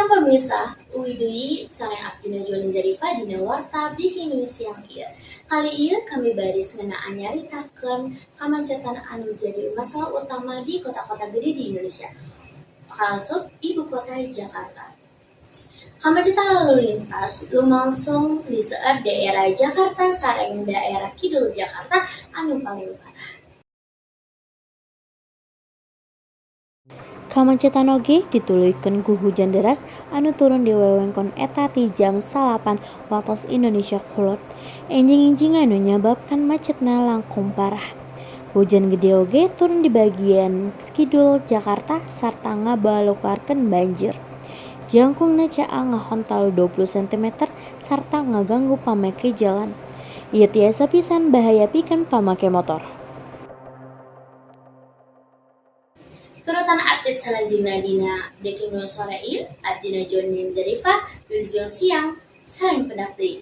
Salam pemirsa, uih deui sareng abdi Najwa Zarifa dina Warta Breaking News siang ieu. Kali ieu kami baris ngeunaan nyaritakeun kamacetan anu jadi masalah utama di kota-kota gede di Indonesia. Kalasup ibu kota Jakarta. Kamacetan lalu lintas lumangsung di seueur daerah Jakarta sareng daerah kidul Jakarta anu paling parah. Kamacetan oge dituluykeun ku hujan deras anu turun di wewengkon eta ti jam 9 waktos Indonesia Kulon enjing-enjing anu nyababkeun macetna langkung parah. Hujan gede oge turun di bagian kidul Jakarta sarta ngabalukarkeun banjir. Jangkungna caang ngahontal 20 cm sarta ngaganggu pamake jalan. Ieu tiasa pisan bahaya pikeun pamake motor. Turutan update salajengna dina Breaking News sore ieu, abdi Najwa Zarifa, wilujeng siang, sareng pendak deui.